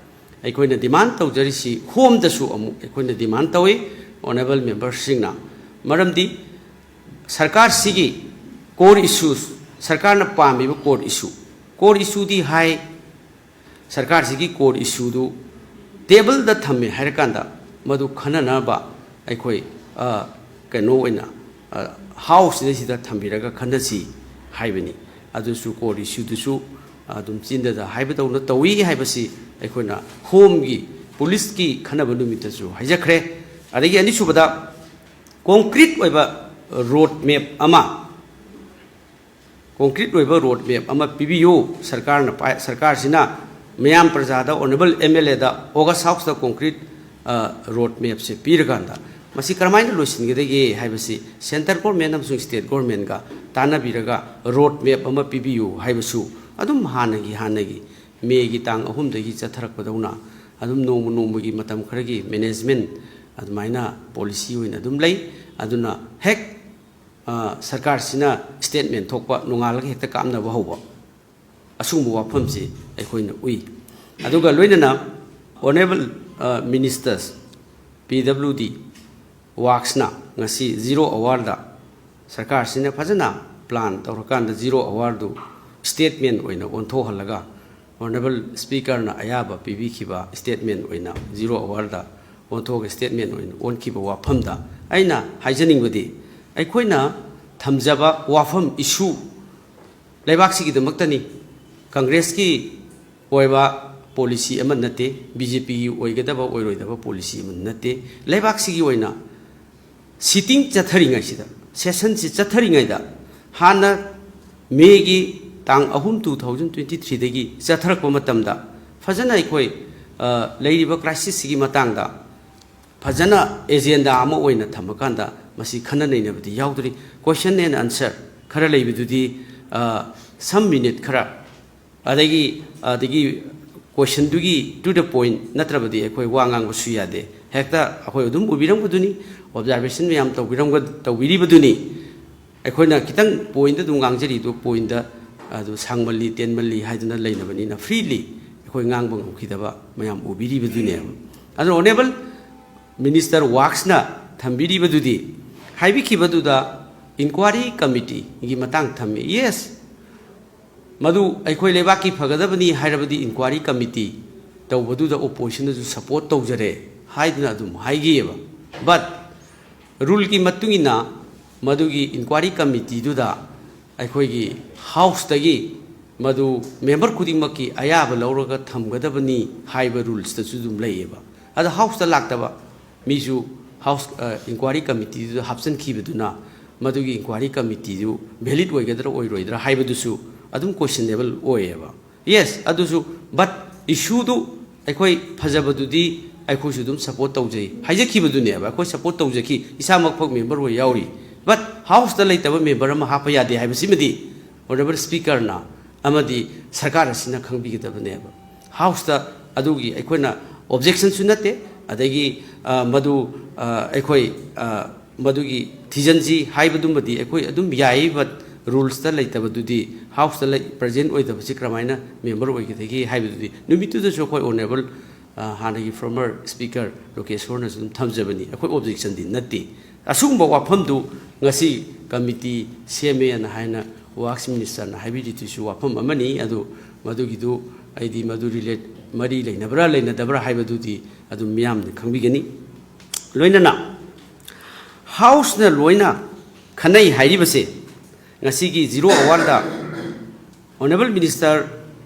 ꯑꯩꯈꯣꯏꯅ ꯗꯤꯃꯥꯟ ꯇꯧꯖꯔꯤꯁꯤ, ꯍꯣꯝꯗꯁꯨ ꯑꯃꯨꯛ ꯑꯩꯈꯣꯏꯅ ꯗꯤꯃꯥꯟ ꯇꯧꯏ, ꯑꯣꯅꯔꯦꯕꯜ ꯃꯦꯝꯕꯔꯁꯤꯡꯅ, ꯃꯔꯝꯗꯤ ꯁꯔꯀꯥꯔꯁꯤꯒꯤ core issues, ꯁꯔꯀꯥꯔꯅ ꯄꯥꯝꯃꯤꯕ core issue, core issueꯗꯤ ꯍꯥꯏ, ꯁꯔꯀꯥꯔꯁꯤꯒꯤ core issueꯗꯨ ꯇꯦꯕꯜꯗ ꯊꯝꯃꯦ ꯍꯥꯏꯔꯀꯥꯟꯗ ꯃꯗꯨ ꯈꯟꯅꯅꯕ ꯑꯩꯈꯣꯏ, ꯑ, ꯀꯩꯅꯣ ꯑꯣꯏꯅ, ꯑ, ꯍꯥꯎꯁꯁꯤꯗꯩꯁꯤꯗ ꯊꯝꯕꯤꯔꯒ ꯈꯟꯅꯁꯤ ꯍꯥꯏꯕꯅꯤ꯫ ꯑꯗꯨꯁꯨ core issueꯗꯨꯁꯨ ꯑꯗꯨꯝ ꯆꯤꯟꯗꯗ ꯍꯥꯏꯕꯗꯧꯅ ꯇꯧꯏ ꯍꯥꯏꯕꯁꯤ ꯑꯩꯈꯣꯏꯅ ꯍꯣꯝꯒꯤ, ꯄꯨꯂꯤꯁꯀꯤ ꯈꯟꯅꯕ ꯅꯨꯃꯤꯠꯇꯁꯨ ꯍꯥꯏꯖꯈ꯭ꯔꯦ꯫ ꯑꯗꯒꯤ ꯑꯅꯤꯁꯨꯕꯗ, ꯀꯣꯡꯀ꯭ꯔꯤꯠ ꯑꯣꯏꯕ ꯔꯣꯗ ꯃꯦꯞ ꯑꯃ, ꯀꯣꯡꯀ꯭ꯔꯤꯠ ꯑꯣꯏꯕ ꯔꯣꯗ ꯃꯦꯞ ꯑꯃ ꯄꯤꯕꯤꯌꯨ꯫ ꯁꯔꯀꯥꯔꯅ ꯄꯥꯏ-, ꯁꯔꯀꯥꯔꯁꯤꯅ ꯃꯌꯥꯝ ꯄ꯭ꯔꯖꯥꯗ, ꯑꯣꯅꯔꯦꯕꯜ ꯑꯦꯝ ꯑꯦꯜ ꯑꯦꯗ ꯑꯣꯒꯁ ꯍꯥꯎꯁꯇ ꯀꯣꯡꯀ꯭ꯔꯤꯠ, ꯑ, ꯔꯣꯗ ꯃꯦꯞꯁꯦ ꯄꯤꯔꯀꯥꯟꯗ ꯃꯁꯤ ꯀꯔꯝꯍꯥꯏꯅ ꯂꯣꯏꯁꯤꯟꯒꯗꯒꯦ ꯍꯥꯏꯕꯁꯤ ꯁꯦꯟꯇꯔ ꯒꯣꯔꯃꯦꯟ ꯑꯃꯁꯨꯡ ꯁ꯭ꯇꯦꯠ ꯒꯣꯔꯃꯦꯟꯒ ꯇꯥꯟꯅꯕꯤꯔꯒ ꯔꯣꯗ ꯃꯦꯞ ꯑꯃ ꯄꯤꯕꯤꯌꯨ ꯍꯥꯏꯕꯁꯨ ꯑꯗꯨꯝ ꯍꯥꯟꯅꯒꯤ, ꯍꯥꯟꯅꯒꯤ ꯃꯦꯒꯤ ꯇꯥꯡ ꯑꯍꯨꯝꯗꯒꯤ ꯆꯠꯊꯔꯛꯄꯗꯧꯅ ꯑꯗꯨꯝ ꯅꯣꯡꯃ ꯅꯣꯡꯃꯒꯤ ꯃꯇꯝ ꯈꯔꯒꯤ ꯃꯦꯅꯦꯖꯃꯦꯟ ꯑꯗꯨꯃꯥꯏꯅ ꯄꯣꯂꯤꯁꯤ ꯑꯣꯏꯅ ꯑꯗꯨꯝ ꯂꯩ꯫ ꯑꯗꯨꯅ ꯍꯦꯛ, ꯑ, ꯁꯔꯀꯥꯔꯁꯤꯅ ꯁ꯭ꯇꯦꯠꯃꯦꯟ ꯊꯣꯛꯄ ꯅꯣꯡꯉꯥꯜꯂꯒ ꯍꯦꯛꯇ ꯀꯥꯞꯅꯕ ꯍꯧꯕ, ꯑꯁꯤꯒꯨꯝꯕ ꯋꯥꯐꯝꯁꯤ ꯑꯩꯈꯣꯏꯅ ꯎꯏ꯫ ꯑꯗꯨꯒ ꯂꯣꯏꯅꯅ ꯑꯣꯅꯔꯦꯕꯜ, ꯑ, ꯃꯤꯅꯤꯁꯇꯔꯁ, ꯄꯤ ꯗꯕ꯭ꯂꯤꯎ ꯗꯤ ꯋꯥꯛꯁꯅ ꯉꯁꯤ ꯖꯤꯔꯣ ꯑꯋꯥꯔꯗ ꯁꯔꯀꯥꯔꯁꯤꯅ ꯐꯖꯅ ꯄ꯭ꯂꯥꯟ ꯇꯧꯔꯀꯥꯟꯗ ꯖꯤꯔꯣ ꯑꯋꯥꯔꯗꯨ ꯁ꯭ꯇꯦꯠꯃꯦꯟ ꯑꯣꯏꯅ ꯑꯣꯟꯊꯣꯛꯍꯜꯂꯒ Honourable Speakerꯅ ꯑꯌꯥꯕ ꯄꯤꯕꯤꯈꯤꯕ statement ꯑꯣꯏꯅ zero hourꯗ ꯑꯣꯟꯊꯣꯛꯑꯒ statement ꯑꯣꯏꯅ ꯑꯣꯟꯈꯤꯕ ꯋꯥꯐꯝꯗ ꯑꯩꯅ ꯍꯥꯏꯖꯅꯤꯡꯕꯗꯤ, ꯑꯩꯈꯣꯏꯅ ꯊꯝꯖꯕ ꯋꯥꯐꯝ, issue ꯂꯩꯕꯥꯛꯁꯤꯒꯤꯗꯃꯛꯇꯅꯤ꯫ ꯀꯪꯒ꯭ꯔꯦꯁꯀꯤ ꯑꯣꯏꯕ policy ꯑꯃ ꯅꯠꯇꯦ, BJPꯒꯤ ꯑꯣꯏꯒꯗꯕ ꯑꯣꯏꯔꯣꯏꯗꯕ policy ꯑꯃ ꯅꯠꯇꯦ꯫ ꯂꯩꯕꯥꯛꯁꯤꯒꯤ ꯑꯣꯏꯅ sitting ꯆꯠꯊꯔꯤꯉꯩꯁꯤꯗ, sessionꯁꯤ ꯆꯠꯊꯔꯤꯉꯩꯗ, ꯍꯥꯟꯅ Mayꯒꯤ ꯇꯥꯡ ꯑꯍꯨꯝ, two thousand twenty threeꯗꯒꯤ ꯆꯠꯊꯔꯛꯄ ꯃꯇꯝꯗ ꯐꯖꯅ ꯑꯩꯈꯣꯏ, ꯑ, ꯂꯩꯔꯤꯕ crisisꯁꯤꯒꯤ ꯃꯇꯥꯡꯗ ꯐꯖꯅ agenda ꯑꯃ ꯑꯣꯏꯅ ꯊꯝꯃꯀꯥꯟꯗ ꯃꯁꯤ ꯈꯟꯅ ꯅꯩꯅꯕꯗꯤ ꯌꯥꯎꯗ꯭ꯔꯤ꯫ Question and answer ꯈꯔ ꯂꯩꯕꯗꯨꯗꯤ, ꯑ, some minute ꯈꯔ, ꯑꯗꯒꯤ, ꯑꯗꯒꯤ questionꯗꯨꯒꯤ to the point ꯅꯠꯇ꯭ꯔꯕꯗꯤ ꯑꯩꯈꯣꯏ ꯋꯥ ꯉꯥꯡꯕꯁꯨ ꯌꯥꯗꯦ꯫ ꯍꯦꯛꯇ ꯑꯩꯈꯣꯏ ꯑꯗꯨꯝ ꯎꯕꯤꯔꯝꯕꯗꯨꯅꯤ, observation ꯃꯌꯥꯝ ꯇꯧꯕꯤꯔꯝꯒ-, ꯇꯧꯕꯤꯔꯤꯕꯗꯨꯅꯤ꯫ ꯑꯩꯈꯣꯏꯅ ꯈꯤꯇꯪ pointꯗ ꯑꯗꯨꯝ ꯉꯥꯡꯖꯔꯤꯗꯣ, pointꯗ ꯑꯗꯨ ꯁꯥꯡꯃꯜꯂꯤ, ꯇꯦꯟꯃꯜꯂꯤ ꯍꯥꯏꯗꯅ ꯂꯩꯅꯕꯅꯤꯅ freely ꯑꯩꯈꯣꯏ ꯉꯥꯡꯕ ꯉꯝꯈꯤꯗꯕ ꯃꯌꯥꯝ ꯎꯕꯤꯔꯤꯕꯗꯨꯅꯦꯕ꯫ ꯑꯗꯨꯅ Honourable Minister Worksꯅ ꯊꯝꯕꯤꯔꯤꯕꯗꯨꯗꯤ, ꯍꯥꯏꯕꯤꯈꯤꯕꯗꯨꯗ inquiry committeeꯒꯤ ꯃꯇꯥꯡ ꯊꯝꯃꯤ꯫ Yes, ꯃꯗꯨ ꯑꯩꯈꯣꯏ ꯂꯩꯕꯥꯛꯀꯤ ꯐꯒꯗꯕꯅꯤ ꯍꯥꯏꯔꯕꯗꯤ inquiry committee ꯇꯧꯕꯗꯨꯗ oppositionꯅꯁꯨ support ꯇꯧꯖꯔꯦ ꯍꯥꯏꯗꯨꯅ ꯑꯗꯨꯝ ꯍꯥꯏꯈꯤꯑꯕ꯫ But ruleꯒꯤ ꯃꯇꯨꯡ ꯏꯟꯅ ꯃꯗꯨꯒꯤ inquiry committeeꯗꯨꯗ ꯑꯩꯈꯣꯏꯒꯤ Houseꯇꯒꯤ ꯃꯗꯨ member ꯈꯨꯗꯤꯡꯃꯛꯀꯤ ꯑꯌꯥꯕ ꯂꯧꯔꯒ ꯊꯝꯒꯗꯕꯅꯤ ꯍꯥꯏꯕ rulesꯇꯁꯨ ꯑꯗꯨꯝ ꯂꯩꯌꯦꯕ꯫ ꯑꯗ Houseꯇ ꯂꯥꯛꯇꯕ ꯃꯤꯁꯨ House, ꯑ, inquiry committeeꯗꯨꯗ ꯍꯥꯞꯆꯤꯟꯈꯤꯕꯗꯨꯅ ꯃꯗꯨꯒꯤ inquiry committeeꯗꯨ valid ꯑꯣꯏꯒꯗ꯭ꯔꯥ ꯑꯣꯏꯔꯣꯏꯗ꯭ꯔꯥ ꯍꯥꯏꯕꯗꯨꯁꯨ ꯑꯗꯨꯝ questionable ꯑꯣꯏꯌꯦꯕ꯫ Yes, ꯑꯗꯨꯁꯨ, but issueꯗꯨ ꯑꯩꯈꯣꯏ ꯐꯖꯕꯗꯨꯗꯤ ꯑꯩꯈꯣꯏꯁꯨ ꯑꯗꯨꯝ support ꯇꯧꯖꯩ ꯍꯥꯏꯖꯈꯤꯕꯗꯨꯅꯦꯕ, ꯑꯩꯈꯣꯏ support ꯇꯧꯖꯈꯤ, ꯏꯁꯥꯃꯛ ꯐꯥꯎ member ꯑꯣꯏ ꯌꯥꯎꯔꯤ꯫ But Houseꯇ ꯂꯩꯇꯕ member ꯑꯃ ꯍꯥꯞꯄ ꯌꯥꯗꯦ ꯍꯥꯏꯕꯁꯤꯃꯗꯤ Honourable Speakerꯅ ꯑꯃꯗꯤ ꯁꯔꯀꯥꯔ ꯑꯁꯤꯅ ꯈꯪꯕꯤꯒꯗꯕꯅꯦꯕ꯫ Houseꯇ ꯑꯗꯨꯒꯤ ꯑꯩꯈꯣꯏꯅ objectionꯁꯨ ꯅꯠꯇꯦ, ꯑꯗꯒꯤ, ꯑ, ꯃꯗꯨ, ꯑ, ꯑꯩꯈꯣꯏ, ꯑ, ꯃꯗꯨꯒꯤ ꯊꯤꯖꯤꯟꯁꯤ ꯍꯥꯏꯕꯗꯨꯃꯗꯤ ꯑꯩꯈꯣꯏ ꯑꯗꯨꯝ ꯌꯥꯏ, but rulesꯇ ꯂꯩꯇꯕꯗꯨꯗꯤ, Houseꯇ ꯂꯩ, present ꯑꯣꯏꯗꯕꯁꯤ ꯀꯔꯝꯍꯥꯏꯅ member ꯑꯣꯏꯒꯗꯒꯦ ꯍꯥꯏꯕꯗꯨꯗꯤ ꯅꯨꯃꯤꯠꯇꯨꯗꯁꯨ ꯑꯩꯈꯣꯏ Honourable, ꯑ, ꯍꯥꯟꯅꯒꯤ former Speaker ꯂꯣꯀꯦꯁꯣꯔꯅꯁꯨ ꯑꯗꯨꯝ ꯊꯝꯖꯕꯅꯤ, ꯑꯩꯈꯣꯏ objectionꯗꯤ ꯅꯠꯇꯦ꯫ ꯑꯁꯤꯒꯨꯝꯕ ꯋꯥꯐꯝꯗꯨ ꯉꯁꯤ committee ꯁꯦꯝꯃꯦꯅ ꯍꯥꯏꯅ Works Ministerꯅ ꯍꯥꯏꯕꯤꯔꯤꯗꯨꯁꯨ ꯋꯥꯐꯝ ꯑꯃꯅꯤ꯫ ꯑꯗꯨ ꯃꯗꯨꯒꯤꯗꯨ, ꯑꯩꯗꯤ ꯃꯗꯨ ꯔꯤꯂꯦꯠ, ꯃꯔꯤ ꯂꯩꯅꯕ꯭ꯔꯥ ꯂꯩꯅꯗꯕ꯭ꯔꯥ ꯍꯥꯏꯕꯗꯨꯗꯤ ꯑꯗꯨꯝ ꯃꯤꯌꯥꯝꯅ ꯈꯪꯕꯤꯒꯅꯤ꯫ ꯂꯣꯏꯅꯅ ꯍꯥꯎꯁꯅ ꯂꯣꯏꯅ ꯈꯟꯅꯩ ꯍꯥꯏꯔꯤꯕꯁꯦ, ꯉꯁꯤꯒꯤ ꯖꯤꯔꯣ ꯑꯋꯥꯔꯗ ꯑꯣꯅꯔꯦꯕꯜ ꯃꯤꯅꯤꯁꯇꯔ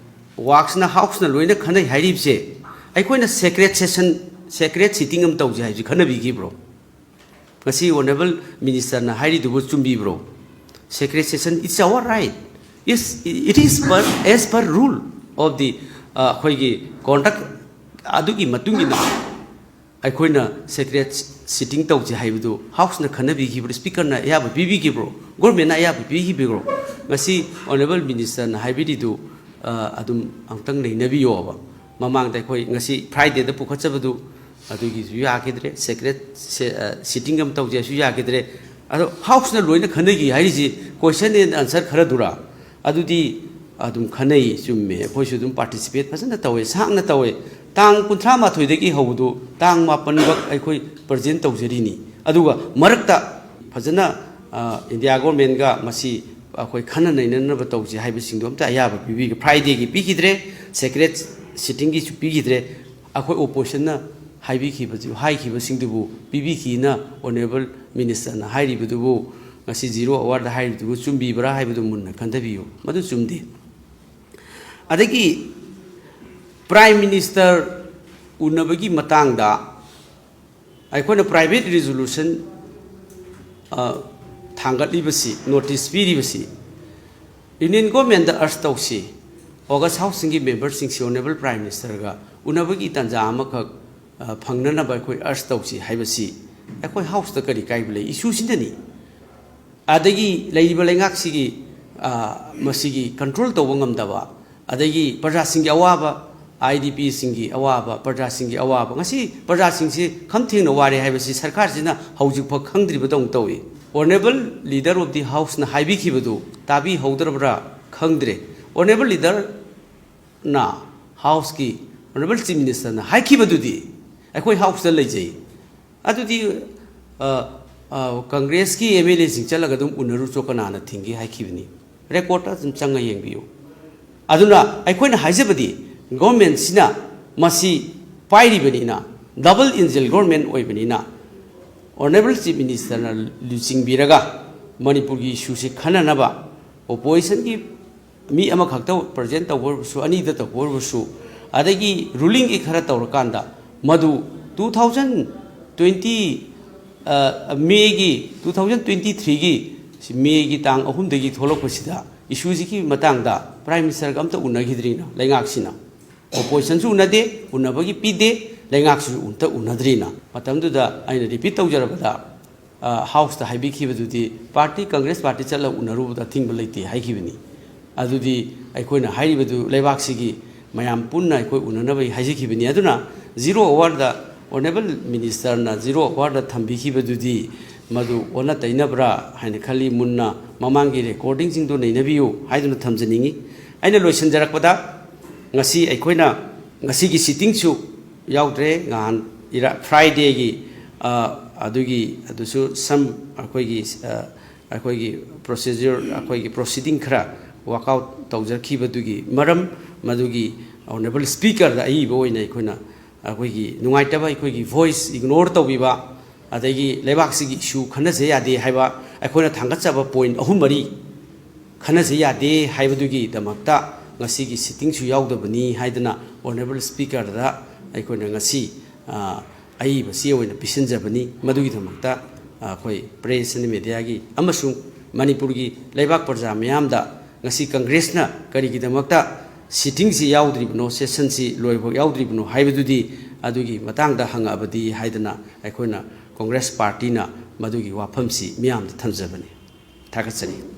ꯋꯥꯛꯁꯅ ꯍꯥꯎꯁꯅ ꯂꯣꯏꯅ ꯈꯟꯅꯩ ꯍꯥꯏꯔꯤꯕꯁꯦ, ꯑꯩꯈꯣꯏꯅ ꯁꯦꯀ꯭ꯔꯦꯠ ꯁꯦꯁꯟ, ꯁꯦꯀ꯭ꯔꯦꯠ ꯁꯤꯇꯤꯡ ꯑꯃ ꯇꯧꯁꯦ ꯍꯥꯏꯕꯁꯤ ꯈꯟꯅꯕꯤꯈꯤꯕ꯭ꯔꯣ? ꯉꯁꯤ honourable ꯃꯤꯅꯤꯁꯇꯔꯅ ꯍꯥꯏꯔꯤꯗꯨꯕꯨ ꯆꯨꯝꯕꯤꯕ꯭ꯔꯣ? Secret session, it's our right. Yes, it is per, as per rule of the, ꯑ, ꯑꯩꯈꯣꯏꯒꯤ ꯀꯣꯟꯗꯛ ꯑꯗꯨꯒꯤ ꯃꯇꯨꯡ ꯏꯟꯅ ꯑꯩꯈꯣꯏꯅ ꯁꯦꯀ꯭ꯔꯦꯠ ꯁꯤꯇꯤꯡ ꯇꯧꯁꯦ ꯍꯥꯏꯕꯗꯨ ꯍꯥꯎꯁꯅ ꯈꯟꯅꯕꯤꯈꯤꯕ꯭ꯔꯣ? ꯁ꯭ꯄꯤꯀꯔꯅ ꯑꯌꯥꯕ ꯄꯤꯕꯤꯈꯤꯕ꯭ꯔꯣ? ꯒꯣꯔꯃꯦꯟꯅ ꯑꯌꯥꯕ ꯄꯤꯈꯤꯕ꯭ꯔꯣ? ꯉꯁꯤ ꯑꯣꯅꯔꯦꯕꯜ ꯃꯤꯅꯤꯁꯇꯔꯅ ꯍꯥꯏꯕꯤꯔꯤꯗꯨ, ꯑ, ꯑꯗꯨꯝ ꯑꯃꯨꯛꯇꯪ ꯅꯩꯅꯕꯤꯌꯣꯕ꯫ ꯃꯃꯥꯡꯗ ꯑꯩꯈꯣꯏ ꯉꯁꯤ ꯐ꯭ꯔꯥꯏꯗꯦꯗ ꯄꯨꯈꯠꯆꯕꯗꯨ ꯑꯗꯨꯒꯤꯁꯨ ꯌꯥꯈꯤꯗ꯭ꯔꯦ, ꯁꯦꯀ꯭ꯔꯦꯠ ꯁꯦ-, ꯑ, ꯁꯤꯇꯤꯡ ꯑꯃ ꯇꯧꯖꯦ ꯍꯥꯏꯁꯨ ꯌꯥꯈꯤꯗ꯭ꯔꯦ꯫ ꯑꯗꯣ ꯍꯥꯎꯁꯅ ꯂꯣꯏꯅ ꯈꯟꯅꯈꯤ ꯍꯥꯏꯔꯤꯁꯤ ꯀꯣꯏꯁꯟ ꯑꯦꯟ ꯑꯟꯁꯔ ꯈꯔꯗꯨꯔꯥ? ꯑꯗꯨꯗꯤ ꯑꯗꯨꯝ ꯈꯟꯅꯩ, ꯆꯨꯝꯃꯦ, ꯑꯩꯈꯣꯏꯁꯨ ꯑꯗꯨꯝ ꯄꯥꯔꯇꯤꯁꯤꯄꯦꯠ ꯐꯖꯅ ꯇꯧꯋꯦ, ꯁꯥꯡꯅ ꯇꯧꯋꯦ꯫ ꯇꯥꯡ ꯀꯨꯟꯊ꯭ꯔꯥ ꯃꯥꯊꯣꯏꯗꯒꯤ ꯍꯧꯕꯗꯨ ꯇꯥꯡ ꯃꯥꯄꯟ ꯐꯥꯎ ꯑꯩꯈꯣꯏ ꯄ꯭ꯔꯖꯦꯟ ꯇꯧꯖꯔꯤꯅꯤ꯫ ꯑꯗꯨꯒ ꯃꯔꯛꯇ ꯐꯖꯅ, ꯑ, ꯏꯟꯗꯤꯌꯥ ꯒꯣꯔꯃꯦꯟꯒ ꯃꯁꯤ ꯑꯩꯈꯣꯏ ꯈꯟꯅ ꯅꯩꯅꯅꯕ ꯇꯧꯁꯤ ꯍꯥꯏꯕꯁꯤꯡꯗꯣ ꯑꯝꯇ ꯑꯌꯥꯕ ꯄꯤꯕꯤꯒꯦ꯫ ꯐ꯭ꯔꯥꯏꯗꯦꯒꯤ ꯄꯤꯈꯤꯗ꯭ꯔꯦ, ꯁꯦꯀ꯭ꯔꯦꯠ ꯁꯤꯇꯤꯡꯒꯤꯁꯨ ꯄꯤꯈꯤꯗ꯭ꯔꯦ꯫ ꯑꯩꯈꯣꯏ ꯑꯣꯄꯣꯖꯤꯁꯟꯅ ꯍꯥꯏꯕꯤꯈꯤꯕꯁꯤ, ꯍꯥꯏꯈꯤꯕꯁꯤꯡꯗꯨꯕꯨ ꯄꯤꯕꯤꯈꯤꯅ ꯑꯣꯅꯔꯦꯕꯜ ꯃꯤꯅꯤꯁꯇꯔꯅ ꯍꯥꯏꯔꯤꯕꯗꯨꯕꯨ, ꯉꯁꯤ ꯖꯤꯔꯣ ꯑꯋꯥꯔꯗ ꯍꯥꯏꯔꯤꯕꯗꯨꯕꯨ ꯆꯨꯝꯕꯤꯕ꯭ꯔꯥ ꯍꯥꯏꯕꯗꯨ ꯃꯨꯟꯅ ꯈꯟꯊꯕꯤꯌꯨ꯫ ꯃꯗꯨ ꯆꯨꯝꯗꯦ꯫ ꯑꯗꯒꯤ ꯄ꯭ꯔꯥꯏꯝ ꯃꯤꯅꯤꯁꯇꯔ ꯎꯅꯕꯒꯤ ꯃꯇꯥꯡꯗ ꯑꯩꯈꯣꯏꯅ ꯄ꯭ꯔꯥꯏꯚꯦꯠ ꯔꯤꯖꯣꯂꯨꯁꯟ, ꯑ, ꯊꯥꯡꯒꯠꯂꯤꯕꯁꯤ, ꯅꯣꯇꯤꯁ ꯄꯤꯔꯤꯕꯁꯤ, ꯌꯨꯅꯤꯌꯟ ꯒꯣꯔꯃꯦꯟꯗ ꯑꯔꯖ ꯇꯧꯁꯤ, ꯑꯣꯒꯁ ꯍꯥꯎꯁꯤꯡꯒꯤ ꯃꯦꯝꯕꯔꯁꯤꯡꯁꯤ ꯑꯣꯅꯔꯦꯕꯜ ꯄ꯭ꯔꯥꯏꯝ ꯃꯤꯅꯤꯁꯇꯔꯒ ꯎꯅꯕꯒꯤ ꯇꯥꯟꯖꯥ ꯑꯃꯈꯛ, ꯑ, ꯐꯪꯅꯅꯕ ꯑꯩꯈꯣꯏ ꯑꯔꯖ ꯇꯧꯁꯤ ꯍꯥꯏꯕꯁꯤ ꯑꯩꯈꯣꯏ ꯍꯥꯎꯁꯇ ꯀꯔꯤ ꯀꯥꯏꯕ ꯂꯩ? ꯏꯁꯨꯁꯤꯅꯅꯤ꯫ ꯑꯗꯒꯤ ꯂꯩꯔꯤꯕ ꯂꯩꯉꯥꯛꯁꯤꯒꯤ, ꯑ, ꯃꯁꯤꯒꯤ ꯀꯟꯇ꯭ꯔꯣꯜ ꯇꯧꯕ ꯉꯝꯗꯕ, ꯑꯗꯒꯤ ꯄ꯭ꯔꯖꯥꯁꯤꯡꯒꯤ ꯑꯋꯥꯕ, ꯑꯥꯏ ꯗꯤ ꯄꯤꯁꯤꯡꯒꯤ ꯑꯋꯥꯕ, ꯄ꯭ꯔꯖꯥꯁꯤꯡꯒꯤ ꯑꯋꯥꯕ, ꯉꯁꯤ ꯄ꯭ꯔꯖꯥꯁꯤꯡꯁꯤ ꯈꯝ ꯊꯦꯡꯅ ꯋꯥꯔꯦ ꯍꯥꯏꯕꯁꯤ ꯁꯔꯀꯥꯔꯁꯤꯅ ꯍꯧꯖꯤꯛꯐꯥꯎ ꯈꯪꯗ꯭ꯔꯤꯕꯗꯧꯅ ꯇꯧꯏ꯫ ꯑꯣꯅꯔꯦꯕꯜ ꯂꯤꯗꯔ ꯑꯣꯐ ꯗꯤ ꯍꯥꯎꯁꯅ ꯍꯥꯏꯕꯤꯈꯤꯕꯗꯨ ꯇꯥꯕꯤꯍꯧꯗ꯭ꯔꯕ꯭ꯔꯥ ꯈꯪꯗ꯭ꯔꯦ꯫ ꯑꯣꯅꯔꯦꯕꯜ ꯂꯤꯗꯔꯅ ꯍꯥꯎꯁꯀꯤ, ꯑꯣꯅꯔꯦꯕꯜ ꯆꯤꯐ ꯃꯤꯅꯤꯁꯇꯔꯅ ꯍꯥꯏꯈꯤꯕꯗꯨꯗꯤ ꯑꯩꯈꯣꯏ ꯍꯥꯎꯁꯇ ꯂꯩꯖꯩ꯫ ꯑꯗꯨꯗꯤ, ꯑ, ꯑ, ꯀꯪꯒ꯭ꯔꯦꯁꯀꯤ ꯑꯦꯝ ꯑꯦꯜ ꯑꯦꯁꯤꯡ ꯆꯠꯂꯒ ꯑꯗꯨꯝ ꯎꯅꯔꯨꯆꯣ, ꯀꯅꯥꯅ ꯊꯤꯡꯒꯦ ꯍꯥꯏꯈꯤꯕꯅꯤ? ꯔꯦꯀꯣꯔꯗꯇ ꯑꯗꯨꯝ ꯆꯪꯉ ꯌꯦꯡꯕꯤꯌꯨ꯫ ꯑꯗꯨꯅ ꯑꯩꯈꯣꯏꯅ ꯍꯥꯏꯖꯕꯗꯤ, ꯒꯣꯔꯃꯦꯟꯁꯤꯅ ꯃꯁꯤ ꯄꯥꯏꯔꯤꯕꯅꯤꯅ, ꯗꯕꯜ ꯏꯟꯖꯤꯟ ꯒꯣꯔꯃꯦꯟ ꯑꯣꯏꯕꯅꯤꯅ, ꯑꯣꯅꯔꯦꯕꯜ ꯆꯤꯐ ꯃꯤꯅꯤꯁꯇꯔꯅ ꯂꯨꯆꯤꯡꯕꯤꯔꯒ ꯃꯅꯤꯄꯨꯔꯒꯤ ꯏꯁꯨꯁꯤ ꯈꯟꯅꯅꯕ ꯑꯣꯄꯣꯖꯤꯁꯟꯒꯤ ꯃꯤ ꯑꯃꯈꯛꯇ ꯄ꯭ꯔꯖꯦꯟ ꯇꯧꯕ ꯑꯣꯏꯔꯕꯁꯨ, ꯑꯅꯤꯗ ꯇꯧꯕ ꯑꯣꯏꯔꯕꯁꯨ, ꯑꯗꯒꯤ ꯔꯨꯂꯤꯡꯒꯤ ꯈꯔ ꯇꯧꯔꯀꯥꯟꯗ ꯃꯗꯨ two thousand twenty, ꯃꯦꯒꯤ, two thousand twenty threeꯒꯤ ꯃꯦꯒꯤ ꯇꯥꯡ ꯑꯍꯨꯝꯗꯒꯤ ꯊꯣꯛꯂꯛꯄꯁꯤꯗ ꯏꯁꯨꯁꯤꯒꯤ ꯃꯇꯥꯡꯗ ꯄ꯭ꯔꯥꯏꯝ ꯃꯤꯅꯤꯁꯇꯔꯒ ꯑꯝꯇ ꯎꯅꯈꯤꯗ꯭ꯔꯤꯅ ꯂꯩꯉꯥꯛꯁꯤꯅ꯫ ꯑꯣꯄꯣꯖꯤꯁꯟꯁꯨ ꯎꯅꯗꯦ, ꯎꯅꯕꯒꯤ ꯄꯤꯗꯦ, ꯂꯩꯉꯥꯛꯁꯤꯁꯨ ꯑꯝꯇ ꯎꯅꯗ꯭ꯔꯤꯅ꯫ ꯃꯇꯝꯗꯨꯗ ꯑꯩꯅ ꯔꯤꯄꯤꯠ ꯇꯧꯖꯔꯕꯗ, ꯑ, ꯍꯥꯎꯁꯇ ꯍꯥꯏꯕꯤꯈꯤꯕꯗꯨꯗꯤ ꯄꯥꯔꯇꯤ, ꯀꯪꯒ꯭ꯔꯦꯁ ꯄꯥꯔꯇꯤ ꯆꯠꯂꯒ ꯎꯅꯔꯨꯕꯗ ꯑꯊꯤꯡꯕ ꯂꯩꯇꯦ ꯍꯥꯏꯈꯤꯕꯅꯤ꯫ ꯑꯗꯨꯗꯤ ꯑꯩꯈꯣꯏꯅ ꯍꯥꯏꯔꯤꯕꯗꯨ ꯂꯩꯕꯥꯛꯁꯤꯒꯤ ꯃꯌꯥꯝ ꯄꯨꯟꯅ ꯑꯩꯈꯣꯏ ꯎꯅꯅꯕꯒꯤ ꯍꯥꯏꯖꯈꯤꯕꯅꯤ꯫ ꯑꯗꯨꯅ ꯖꯤꯔꯣ ꯑꯋꯥꯔꯗ ꯑꯣꯅꯔꯦꯕꯜ ꯃꯤꯅꯤꯁꯇꯔꯅ ꯖꯤꯔꯣ ꯑꯋꯥꯔꯗ ꯊꯝꯕꯤꯈꯤꯕꯗꯨꯗꯤ ꯃꯗꯨ ꯑꯣꯟꯅ ꯇꯩꯅꯕ꯭ꯔꯥ ꯍꯥꯏꯅ ꯈꯜꯂꯤ꯫ ꯃꯨꯟꯅ ꯃꯃꯥꯡꯒꯤ ꯔꯦꯀꯣꯔꯗꯤꯡꯁꯤꯡꯗꯨ ꯅꯩꯅꯕꯤꯌꯨ ꯍꯥꯏꯗꯨꯅ ꯊꯝꯖꯅꯤꯡꯏ꯫ ꯑꯩꯅ ꯂꯣꯏꯁꯤꯟꯖꯔꯛꯄꯗ, ꯉꯁꯤ ꯑꯩꯈꯣꯏꯅ ꯉꯁꯤꯒꯤ ꯁꯤꯇꯤꯡꯁꯨ ꯌꯥꯎꯗ꯭ꯔꯦ꯫ ꯅꯍꯥꯟ ꯏꯔꯥ-, ꯐ꯭ꯔꯥꯏꯗꯦꯒꯤ, ꯑ, ꯑꯗꯨꯒꯤ, ꯑꯗꯨꯁꯨ ꯁꯝ ꯑꯩꯈꯣꯏꯒꯤ, ꯑ, ꯑꯩꯈꯣꯏꯒꯤ ꯄ꯭ꯔꯣꯁꯤꯖꯔ, ꯑꯩꯈꯣꯏꯒꯤ ꯄ꯭ꯔꯣꯁꯤꯗꯤꯡ ꯈꯔ ꯋꯥꯛꯑꯥꯎꯠ ꯇꯧꯖꯈꯤꯕꯗꯨꯒꯤ ꯃꯔꯝ, ꯃꯗꯨꯒꯤ ꯑꯣꯅꯔꯦꯕꯜ ꯁ꯭ꯄꯤꯀꯔꯗ ꯑꯏꯕ ꯑꯣꯏꯅ ꯑꯩꯈꯣꯏꯅ ꯑꯩꯈꯣꯏꯒꯤ ꯅꯨꯡꯉꯥꯏꯇꯕ, ꯑꯩꯈꯣꯏꯒꯤ ꯚꯣꯏꯁ ꯏꯒꯅꯣꯔ ꯇꯧꯕꯤꯕ, ꯑꯗꯒꯤ ꯂꯩꯕꯥꯛꯁꯤꯒꯤ ꯏꯁꯨ ꯈꯟꯅꯖ ꯌꯥꯗꯦ ꯍꯥꯏꯕ ꯑꯩꯈꯣꯏꯅ ꯊꯥꯡꯒꯠꯆꯕ ꯄꯣꯏꯟꯠ ꯑꯍꯨꯝ ꯃꯔꯤ ꯈꯟꯅꯖ ꯌꯥꯗꯦ ꯍꯥꯏꯕꯗꯨꯒꯤꯗꯃꯛꯇ ꯉꯁꯤꯒꯤ ꯁꯤꯇꯤꯡꯁꯨ ꯌꯥꯎꯗꯕꯅꯤ ꯍꯥꯏꯗꯅ ꯑꯣꯅꯔꯦꯕꯜ ꯁ꯭ꯄꯤꯀꯔꯗ ꯑꯩꯈꯣꯏꯅ ꯉꯁꯤ, ꯑ, ꯑꯏꯕ ꯆꯦ ꯑꯣꯏꯅ ꯄꯤꯁꯤꯟꯖꯕꯅꯤ꯫ ꯃꯗꯨꯒꯤꯗꯃꯛꯇ, ꯑ, ꯑꯩꯈꯣꯏ ꯄ꯭ꯔꯦꯁ ꯑꯦꯟ ꯃꯦꯗꯤꯌꯥꯒꯤ ꯑꯃꯁꯨꯡ ꯃꯅꯤꯄꯨꯔꯒꯤ ꯂꯩꯕꯥꯛ ꯄ꯭ꯔꯖꯥ ꯃꯤꯌꯥꯝꯗ ꯉꯁꯤ ꯀꯪꯒ꯭ꯔꯦꯁꯅ ꯀꯔꯤꯒꯤꯗꯃꯛꯇ ꯁꯤꯇꯤꯡꯁꯤ ꯌꯥꯎꯗ꯭ꯔꯤꯕꯅꯣ, ꯁꯦꯁꯟꯁꯤ ꯂꯣꯏꯕ ꯌꯥꯎꯗ꯭ꯔꯤꯕꯅꯣ ꯍꯥꯏꯕꯗꯨꯗꯤ ꯑꯗꯨꯒꯤ ꯃꯇꯥꯡꯗ ꯍꯪꯉꯛꯑꯕꯗꯤ ꯍꯥꯏꯗꯅ ꯑꯩꯈꯣꯏꯅ ꯀꯪꯒ꯭ꯔꯦꯁ ꯄꯥꯔꯇꯤꯅ ꯃꯗꯨꯒꯤ ꯋꯥꯐꯝꯁꯤ ꯃꯤꯌꯥꯝꯗ ꯊꯝꯖꯕꯅꯤ꯫ ꯊꯥꯒꯠꯆꯔꯤ꯫